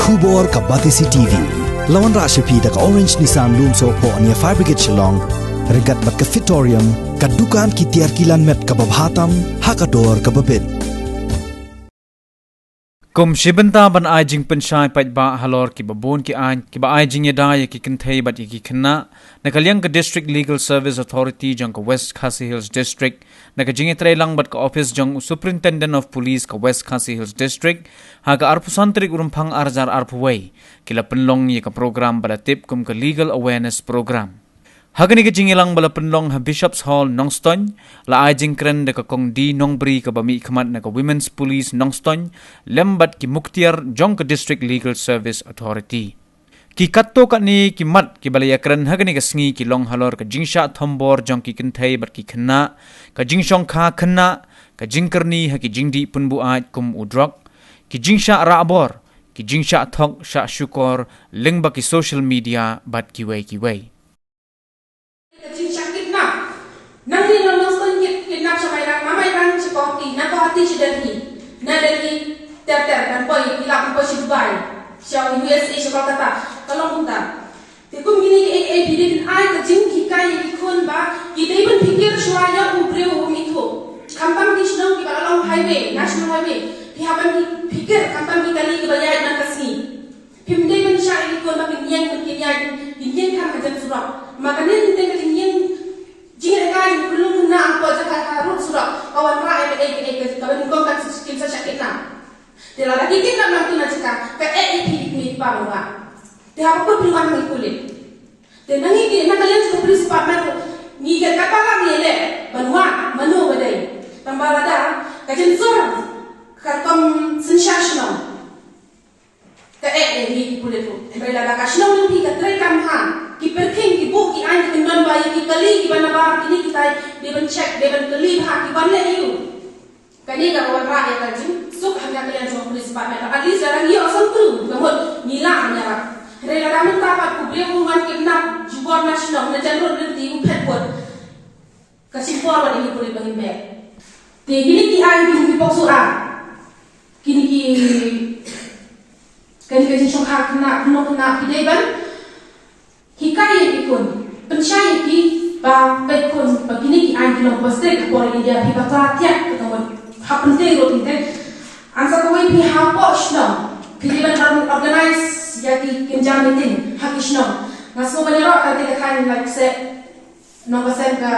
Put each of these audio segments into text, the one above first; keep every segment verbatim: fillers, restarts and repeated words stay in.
Khubor ka Batesi T V. La wanrah sha phi da ka Orange Nissan Lumsohphoh near Fire Brigade Shillong. Ryngkat bad ka Fitorium, ka dukan ki tiar ki lan met kaba bha tam ha ka dor kaba bit. Kum shi bynta ban ai jingpynshai paidbah halor kiba bun ki aiñ kiba ai jingïada ïa ki kynthei bad ïa ki khynnah, na ka liang ka District Legal Service Authority jong ka West Khasi Hills District, na ka jingïatreilang bad ka ophis jong u Superintendent of Police ka West Khasi Hills District, ha ka arphew san tarik u Rymphang ar hajar arphew wei, ki la pynlong ïa ka program ba la tip kum ka Legal Awareness Program. Ha kane ka jingïalang ba la pynlong ha Bishop's Hall, Nongstoiñ, la ai jingkren da ka Kong D. Nongbri kaba mihkhmat na ka Women's Police Nongstoiñ, lem bad ki muktiar jong ka District Legal Service Authority. Ki katto katne ki mat kiba la ïakren ha kane ka sngi ki long halor ka jingshah thombor jong ki kynthei bad ki khynnah, ka jingshongkha khynnah, ka jingkyrni ha ki jingdih pynbuaid kum u drok, ki jingshah rahbor, ki jingshah thok shah shukor lyngba ki social media bad kiwei kiwei. Ka jingshah kidnap. Nangne na Nongstoiñ ki kidnap sha Mairang, na Mairang sha Guwahati, na Guwahati sha Delhi, na Delhi ter ter, kan poi, ki lah ban poi sha Dubai, sha U S A, sha Kolkata, ka long kumta. Te kum kine kiei kiei phi dei ban ai ka jinghikai ïa ki khun ba ki dei ban phikir shuwa ïa u briew u bym ithuh. Khamtam ki shnong kiba la long highway, national highway, phi hap ban phikir khamtam ki kali kiba ïaid man ka sngi. Phim dei ban shah ïa ki khun ba kin ïeng, kin ïaid, kin ïeng tang hajan surok. Ma kane teng teng ka jingïeng, jingïaid ka jingpynlong khynnah hapoh jaka harud surok ka wanrah ïa kaei kaei kaba nyngkong ka kin sa shah kidnap. Te lada ki kidnap lang tu na jaka, ka eh ïa phi ki kmie ki kpa ban wad. Te haba kut phi wan ha ngi pulit. Te na ngi ki, na ka liang jong ka police department ruh, ngi ka kata lang ngi leh ban wad mano ba dei. Tangba lada ka jingsur ka kam synshar shnong. Ka eh ïa ngi ki pulit ruh. Hynrei lada ka shnong jong phi ka treikam bha, ki pyrkhing, ki buh ki aiñ, ki kyndon ba ïa ki kali kiba nabar kine kitai, dei ban check, dei ban kylli bha, ki wan leh aïu. Kane ka wanrah ïa ka jingsuk ha ka liang jong ka police department. At least lada ngi ïoh san kru ka mut ngi lah ban ïarap. Hynrei lada mynta pat u briew un wan kidnap jubor na shnong, na jan road lynti, u phet bud. Ka shim por wat ïa ngi pulit ba ngin beh. Te kine ki aiñ, kine ki POCSO Act, kine ki, kane ka jingshongkha khynnah, khynnah, khynnah, ki dei ban hikai ïa ki khun, pynshai ïa ki ba peit khun ba kine ki aiñ ki long ba strict ha por India, phi bakla thiah ka mut hap pyntei ruh teng teng. An sa kawei phi hapoh shnong, phi dei ban organize ïa ki kynja meeting ha ki shnong. Nga sngew ban ïaroh kata ka thaiñ, like, se Nongkynsan ka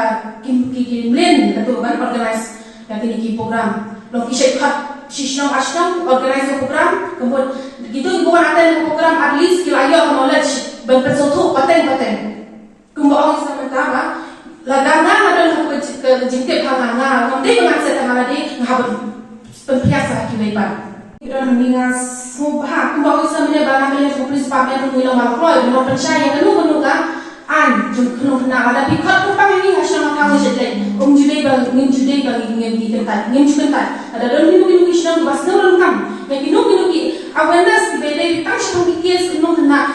ki, ki, ki mlien katu ban organize ïa kine ki program. Long ki shait khot shi shnong ar shnong organize ka program, ka mut kito kiba wan attend ka program at least ki la ïoh ka knowledge ban pynsngewthuh pateng pateng. Kumba ong sa mynta ba lada nga nga don ka, ka jingtip ha nga, nga ngam dei ba ngan set ha nga lade, nga hap ban pynphiah sa ha kiwei pat. Ki don hangne, nga sngewbha kumba ong sa mynne ba na ka liang jong ka police department ruh ngi long ba la kloi ban pynshai ïa kano kano ka aiñ jong khynnah khynnah. Lada phi khot kyrpang ïa ngi ha shnong ha thaw ngi shet leit, ym ju dei ba ngin ju dei ba ngi, ngin, ngi kyntait, ngim ju kyntait. Lada don kino kino ki shnong kiba sngew donkam ïa kino kino ki awareness kiba dei tang shaphang ki case khynnah khynnah,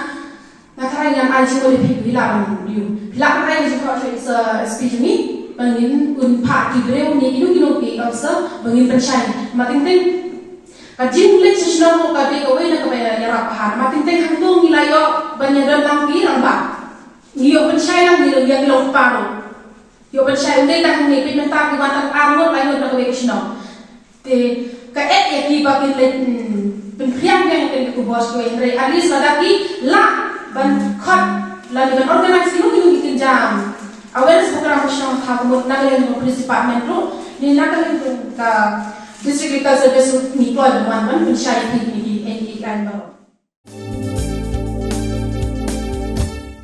nga tharai ngan ai jingmut ïa phi, phi lah ban review. Phi lah ban ai jingmut ïa S P jong ngi ba ngin pynphah ki briew ne kino kino ki officer ba ngin pynshai. Namar teng teng ka jingleit sha shnong ruh ka dei kawei na kaba ïarap bha. Namar teng teng hangto ngi la ïoh ban ïadon lang ki rangbah. Ngi ïoh pynshai lang ïa ki longkpa ruh. Ïoh pynshai, ym dei tang hangne, peit mynta ki wan tang ar ngut lai ngut na kawei ka shnong. Te ka eh ïa ki ba kin leit, hmm, pynphriang biang ïa kane ka khubor sha kiwei, hynrei at least lada ki lah ban khot lane ban organize kino kino ki kynja awareness program ha shnong ha thaw, ka mut na ka liang ka police department ruh ne na ka liang ka District Legal Service ruh, ngi kloi ban wan ban pynshai ïa ki, ïa ki, ïa ki aiñ baroh.